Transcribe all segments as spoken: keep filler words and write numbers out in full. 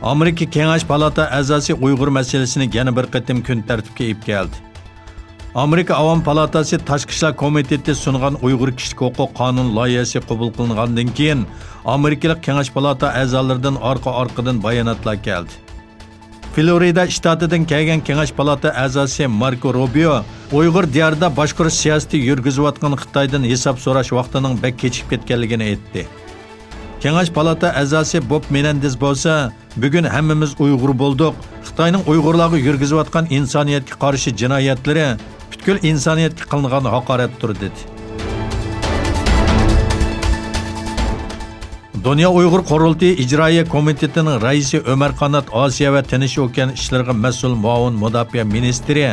ئامېرىكا كېڭەش پالاتا ئەزاسى ئۇيغۇر مەسىلىسىنى يەنە بىر قېتىم كۈن تەرتىپكە ئېلىپ كەلدى. ئامېرىكا ئاۋام پالاتاسى تاشقى ئىشلار كومىتېتى سۇنغان ئۇيغۇر كىشىلىك ھوقۇق قانۇن لايىھەسى قوبۇل قىلىنغاندىن كېيىن، ئامېرىكىلىق كېڭەش پالاتا ئەزالىرىدىن ئارقا-ئارقىدىن باياناتلار كەلدى. فلورىدا شتاتىدىن كەلگەن كېڭەش پالاتا ئەزاسى ماركو روبىيو ئۇيغۇر دىيارىدا باشقۇرۇش سىياسىتى يۈرگۈزۈۋاتقان خىتايدىن ھېساب سوراش ۋاقتىنىڭ بەك كېچىكىپ كەتكەنلىكىنى ئېيتتى. كېڭەش پالاتا ئەزاسى بوب مېنەندېز بولسا، بۈگۈن ھەممىمىز ئۇيغۇر بولدۇق. خىتاينىڭ ئۇيغۇرلارغا يۈرگۈزۈۋاتقان ئىنسانىيەتكە قارشى جىنايەتلىرى پۈتكۈل ئىنسانىيەتكە قىلىنغان ھاقارەتتۇر، دېدى. دۇنيا ئۇيغۇر قۇرۇلتىيى ئىجرائىيە كومىتېتىنىڭ رەئىسى ئۆمەر قانات ئاسىيا ۋە تىنچ ئوكيان ئىشلىرىغا مەسئۇل مۇئاۋىن مۇداپىئە مىنىستىرى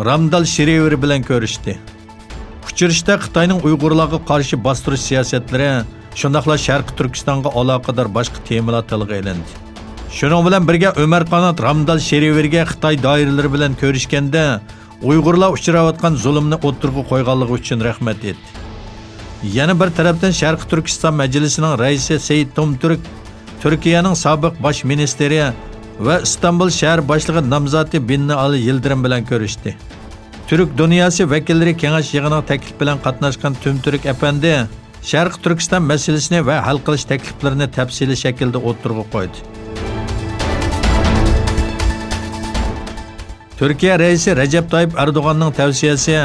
رامدال شېرىۋېر بىلەن كۆرۈشتى. ئۇچرىشىشتا خىتاينىڭ ئۇيغۇرلارغا قارشى باستۇرۇش سىياسەتلىرى، شۇنداقلا شەرقىي تۈركىستانغا ئالاقىدار باشقا تېمىلار تىلغا ئېلىندى. شۇنىڭ بىلەن بىرگە، ئۆمەر قانات رامدال شېرىۋېرگە خىتاي دائىرىلىرى بىلەن كۆرۈشكەندە، ئۇيغۇرلار ئۇچراۋاتقان زۇلۇمنى ئوتتۇرىغا قويغانلىقى ئۈچۈن رەھمەت ئېيتتى. يەنە بىر تەرەپتىن، شەرقىي تۈركىستان مەجلىسىنىڭ رەئىسى سېيىت تومتۈرك تۈركىيەنىڭ سابىق باش مىنىستىرى ۋە ئىستانبۇل شەھەر باشلىقى نامزاتى بىننى ئالى يىلدىرىم بىلەن كۆرۈشتى. تۈرك دۇنياسى ۋەكىللىرى كېڭەش يىغىنىغا تەكلىپ بىلەن قاتناشقان تۈمتۈرك ئەپەندى شەرقىي تۈركىستان مەسىلىسىنى ۋە ھەل قىلىش تەكلىپلىرىنى تەپسىلىي شەكىلدە ئوتتۇرىغا قويدى. تۈركىيە رەئىسى رەجەپ تايىپ ئەردوغاننىڭ تەۋسىيەسى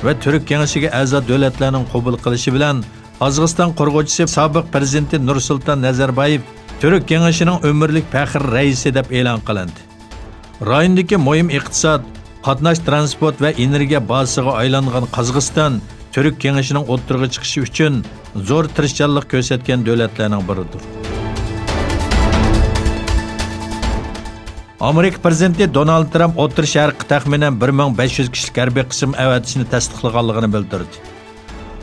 ۋە تۈرك كېڭىشىگە ئەزا دۆلەتلەرنىڭ قوبۇل قىلىشى بىلەن، قازاقىستان قۇرغۇچىسى، سابىق پىرېزىدېنتى نۇرسۇلتان نەزەربايېۋ تۈرك كېڭىشىنىڭ ئۆمۈرلۈك پەخىر رەئىسى دەپ ئېلان قىلىندى. رايوندىكى مۇھىم ئىقتىساد، قاتناش، تىرانسپورت ۋە ئېنېرگىيە بازىسىغا ئايلانغان قازاقىستان تۈرك كېڭىشىنىڭ ئوتتۇرىغا چىقىشى ئۈچۈن زور تىرىشچانلىق كۆرسەتكەن دۆلەتلەرنىڭ بىرىدۇر. ئامېرىكا پىرېزىدېنتى دونالد ترامپ ئوتتۇرا شەرققە تەخمىنەن بىر مىڭ بەش يۈز كىشىلىك ھەربىي قىسىم ئەۋەتىشنى تەستىقلىغانلىقىنى بىلدۈردى.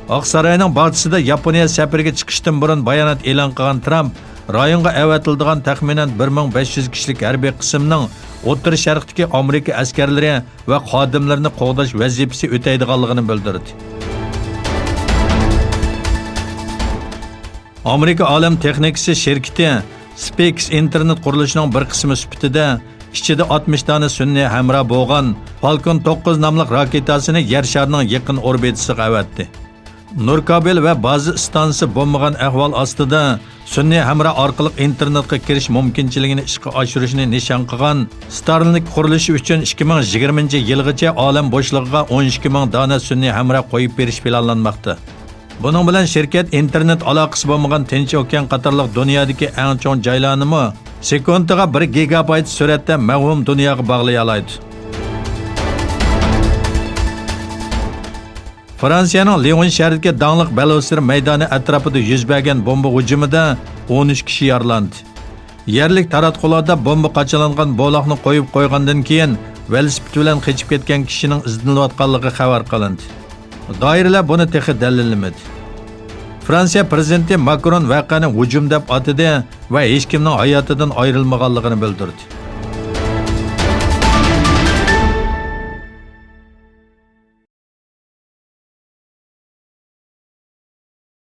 ئاقساراينىڭ باغچىسىدا ياپونىيە سەپىرىگە چىقىشتىن بۇرۇن بايانات ئېلان قىلغان ترامپ، رايونغا ئەۋەتىلىدىغان تەخمىنەن بىر مىڭ بەش يۈز كىشىلىك ھەربىي قىسىمنىڭ ئوتتۇرا شەرقتىكى ئامېرىكا ئەسكەرلىرى ۋە خادىملىرىنى قوغداش ۋەزىپىسى ئۆتەيدىغانلىقىنى بىلدۈردى. ئامېرىكا ئالەم تېخنىكىسى شىركىتى سپېكس ئىنتېرنېت قۇرۇلۇشىنىڭ بىر قىسمى سۈپىتىدە ئىچىدە ئاتمىش دانە سۈنئىي ھەمراھ بولغان فالكون توققۇز ناملىق راكېتاسىنى يەر شارىنىڭ يېقىن ئوربىتىسىغا ئەۋەتتى. نۇر كابېل ۋە بازا ئىستانسىسى بولمىغان ئەھۋال ئاستىدا سۈنئىي ھەمراھ ئارقىلىق ئىنتېرنېتقا كىرىش مۇمكىنچىلىكىنى ئىشقا ئاشۇرۇشنى نىشان قىلغان ستارلىنك قۇرۇلۇشى ئۈچۈن ئىككى مىڭ يىگىرمىنچى يىلغىچە ئالەم بوشلۇقىغا ئون ئىككى مىڭ دانە سۈنئىي ھەمراھ قويۇپ بېرىش پىلانلانماقتا. بۇنىڭ بىلەن شىركەت ئىنتېرنېت ئالاقىسى بولمىغان تىنچ ئوكيان قاتارلىق دۇنيادىكى ئەڭ چوڭ جايلارنىمۇ سېكۇنتىغا بىر گىگابايت سۈرئەتتە مەۋھۇم دۇنياغا باغلىيالايدۇ. فرانسىيەنىڭ لىئون شەھىرىدىكى داڭلىق بەلوسىر مەيدانى ئەتراپىدا يۈز بەرگەن بومبا ھۇجۇمىدا ئون ئۈچ كىشى يارىلاندى. يەرلىك تاراتقۇلاردا بومبا قاچىلانغان بولاقنى قويۇپ قويغاندىن كېيىن، ۋېلىسىپىت بىلەن قېچىپ كەتكەن كىشىنىڭ ئىزدىنىلىۋاتقانلىقى خەۋەر قىلىندى. دائىرىلەر بۇنى تېخى دەلىللىمىدى. فرانسىيە پىرېزىدېنتى ماكرون ۋەقەنى ھۇجۇم دەپ ئاتىدى ۋە ھېچكىمنىڭ ھاياتىدىن ئايرىلمىغانلىقىنى بىلدۈردى.